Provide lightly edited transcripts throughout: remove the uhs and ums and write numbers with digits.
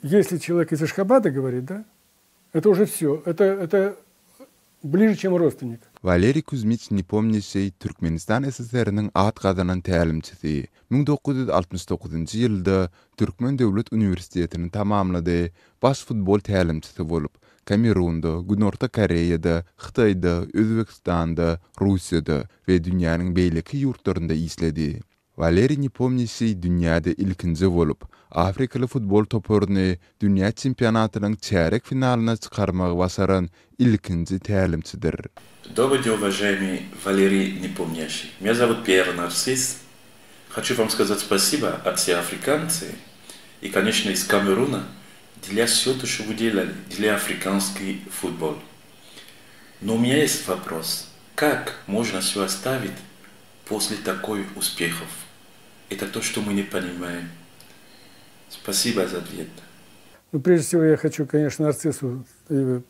Если человек из Ашхабада говорит, да, это уже все, это, это ближе, чем родственник. Waleriý Kuzmiç Nepomnýaşiý Türkmenistan SSR-niň at gazanan tälimçisi. 1969-njy ýylda Türkmen döwlet uniwersitetini tamamlady, baş futbol tälimçisi bolup, Kamerunda, Günorta Koreýada, Hytaýda, Özbegistanda, Russiýada we dünýäniň beýleki ýurtlarynda işledi. Waleriý Nepomnýaşiý dünýäde ilkinji bolup, afrikaly futbol toparyny dünýä çempionatynyň çärýek finalyna çykarmagy başaran ilkinji tälimçidir. Добрый день, уважаемый Валерий Непомнящий. Меня зовут Пьер Нарцисс. Хочу вам сказать спасибо от всех африканцев и, конечно, из Камеруна для всего, что вы делали для африканский футбол. Но у меня есть вопрос. Как можно все оставить после такой успехов? Это то, что мы не понимаем. Спасибо за ответ. Ну, прежде всего, я хочу, конечно, Нарциссу э,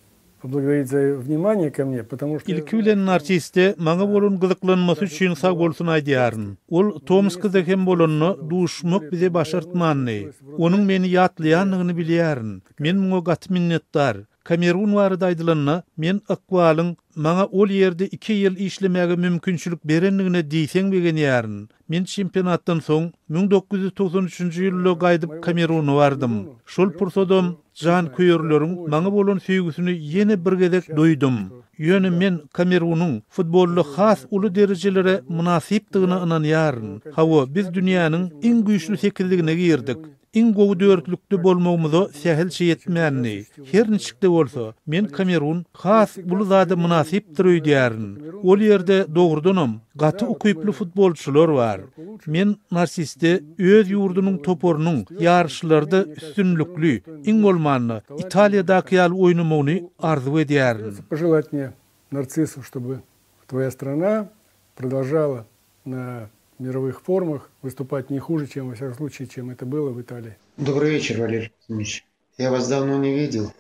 поблагодарить за внимание ко мне, потому что... Ilki bilen Narsisde maňa bolan gyzyklanmasy üçin sag bolsun aýdýaryn. Ol Tomskda hem bolanda duşmak bize başartmandy. Onuň meni ýatlaýandygyny bilýärin. Men muňa gaty minnetdar. Kamerun barada aýdylanda, men ykbalyň maňa ol ýerde iki ýyl işlemäge mümkinçilik berendigine diýseň begenýärin. Men çempionatdan soň 1993-nji ýylda gaýdyp Kameruna bardym. Şol pursadam janköýerleriň maňa bolan söýgüsini ýene bir gezek duýdum. Ýöne men Kamerunyň futbolda has uly derejelere mynasypdygyna ynanýaryn. Hawa, biz dünýäniň iň güýçli sekizligine girdik. Iň gowy dörtlükde bolmagymyza sähelçe ýetmändi. Her niçik-de bolsa, men Kamerun has uly zada mynasypdyr öýdýärin. Ol ýerde, dogrudanam, gaty ukyply futbolçylar bar. Men Narsisde öz ýurdunyň toparynyň ýaryşlarda üstünlikli, iň bolmanda, Italiýadaky ýaly oýnamagyny arzuw edýärin. Пожелать мне, Нарциссу, чтобы твоя страна продолжала на мировых форумах выступать не хуже, чем, во всяком случае, чем это было в Италии. Добрый вечер, Валерий Кузьмич. Я вас давно не видел,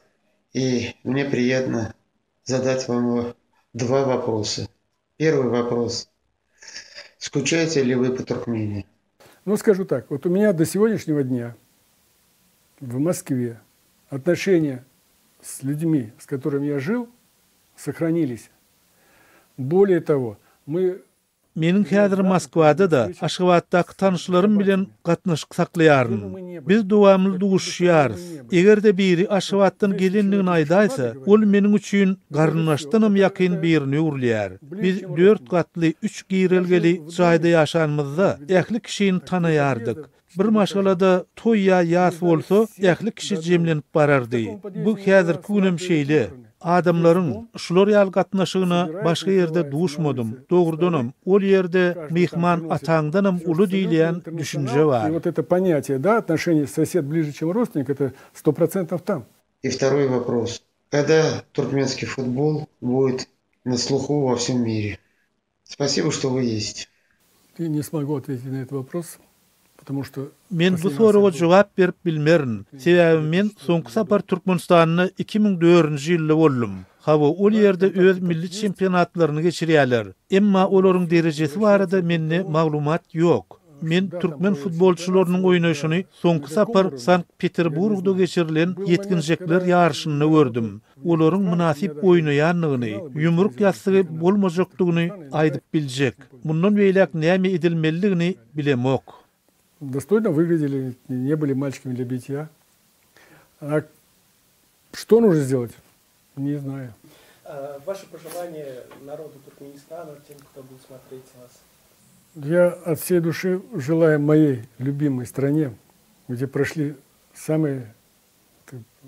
и мне приятно задать вам два вопроса. Первый вопрос. Скучаете ли вы по Туркмении? Ну, скажу так, вот у меня до сегодняшнего дня в Москве отношения с людьми, с которыми я жил, сохранились. Более того, мы Meniň häzir Moskwada-da, Aşgabatdaky tanyşlarym bilen gatnaşyk saklaýaryn. Biz dowamly duşuşýarys. Eger-de biri Aşgabatdan gelendigini aýdaýsa, ol meniň üçin garyndaşdanam ýakyn birine öwrülýär. Biz dört gatly, üç girelgeli jaýda ýaşanymyzda, ähli kişini tanaýardyk. Bir maşgalada toý ýa ýas bolsa, ähli kişi jemlenip barardy. Bu häzirki günem şeýle. Adamlaryň şular ýaly gatnaşygyna başga ýerde duşmadym. Dogrudanam, ol ýerde myhman ataňdanam uly diýilýän düşünje bar. И вот это понятие, да, отношение сосед ближе, чем родственник, это 100% там. И второй вопрос. Когда туркменский футбол будет на слуху во всем мире? Спасибо, что вы есть. Я не смогу ответить на этот вопрос, потому что... Men bu soraga jogap berip bilmerin. Sebäbi men soňky sapar Türkmenistanda 2004-nji ýylda boldum. Hawa, ol ýerde öz milli çempionatlaryny geçirýärler. Emma olaryň derejesi barada mende maglumat ýok. Men türkmen futbolçylarynyň oýnaýşyny soňky sapar Sankt-Peterburgda geçirilen ýetginjekler ýaryşynda gördüm. Olaryň mynasyp oýnaýandygyny, ýumruk ýassygy bolmajakdygyny aýdyp biljek. Mundan beýläk näme edilmelidigini bilemok. Достойно выглядели, не были мальчиками для битья. А что нужно сделать? Не знаю. Ваше пожелание народу Туркменистана, тем, кто будет смотреть вас? Я от всей души желаю моей любимой стране, где прошли самые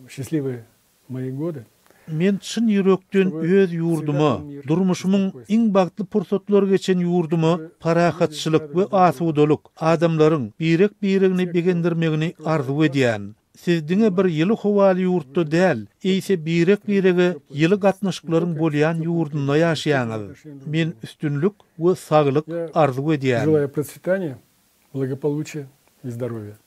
счастливые мои годы, Men çyn ýürekden öz ýurduma, durmuşymyň iň bagtly pursatlary geçen ýurduma parahatçylyk we asudalyk, adamlaryň birek-biregini begendirmegini arzuw edýän. Siz diňe bir ýyly howaly ýurtda däl, eýse birek-birege ýyly gatnaşyklaryň bolýan ýurdunda ýaşaýaňyz. Men üstünlik we saglyk arzuw edýärin. Желаю процветания, благополучия и здоровья.